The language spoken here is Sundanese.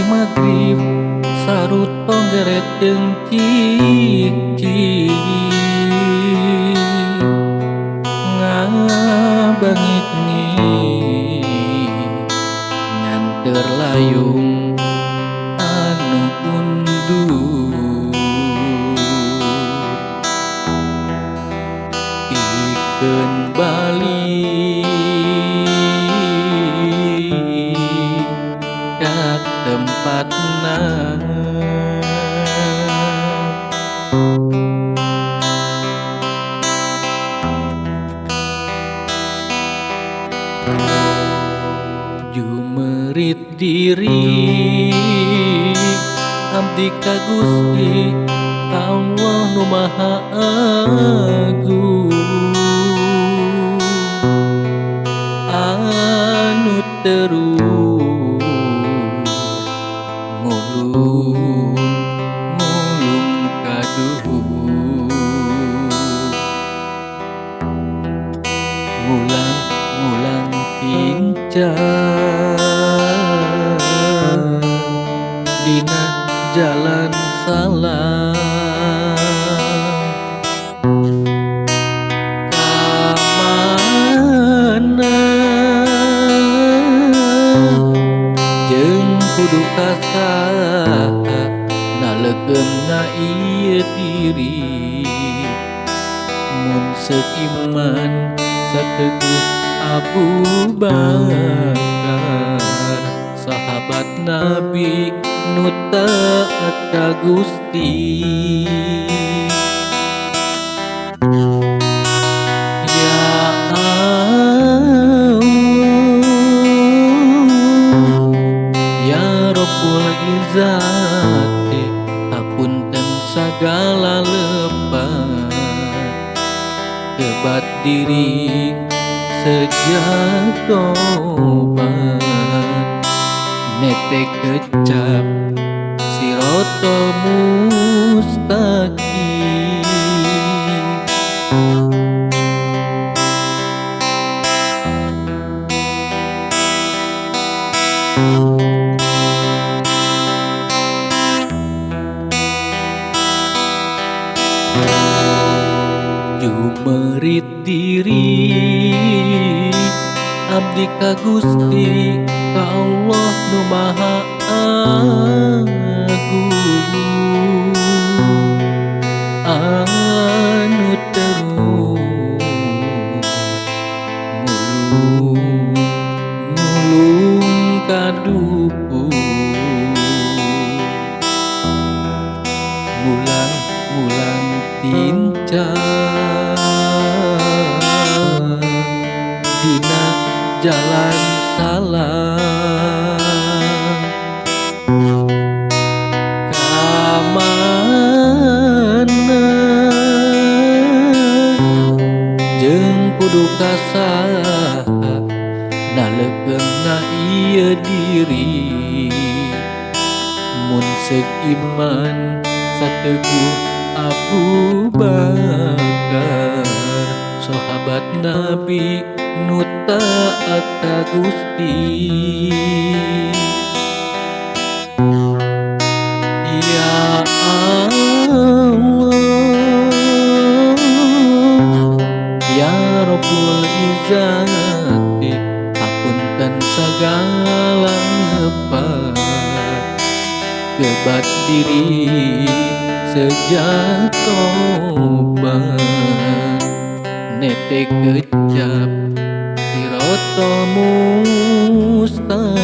Bari magrib sarut tonggeret jeung cicing ngabangit-ngit nganteur layung anu undur pikeun balik ka tempatna. Jumerit diri abdi ka Gusti Allah nu Maha Agung anu terus ngulung ngulung kaduhur ngulang ngulang tincang dina jalan salah kamana jeung kudu ka saha nalegeumna ieu diri mun seuk iman sateguh Abu Bakar sahabat Nabi nu taat ka Gusti. Ya Allah ya Rabbul Izzati hapunten sagala lepat kebat diri sejak tobat nete kecap sirotol mustaqim. Jumerit diri abdi ka Gusti ka Allah nu Maha Agung anu terus ngulung ngulung kaduhur ngulang ngulang tincang dina jalan salah kamana jeung kudu ka saha nalegeumna ieu diri mun seuk iman sateguh Abu Bakar sahabat Nabi nu taat ka Gusti. Ya Allah ya Rabbul Izzati hapunten sagala lepat kebat diri sejak tobat nete kecap sirotol mustaqim.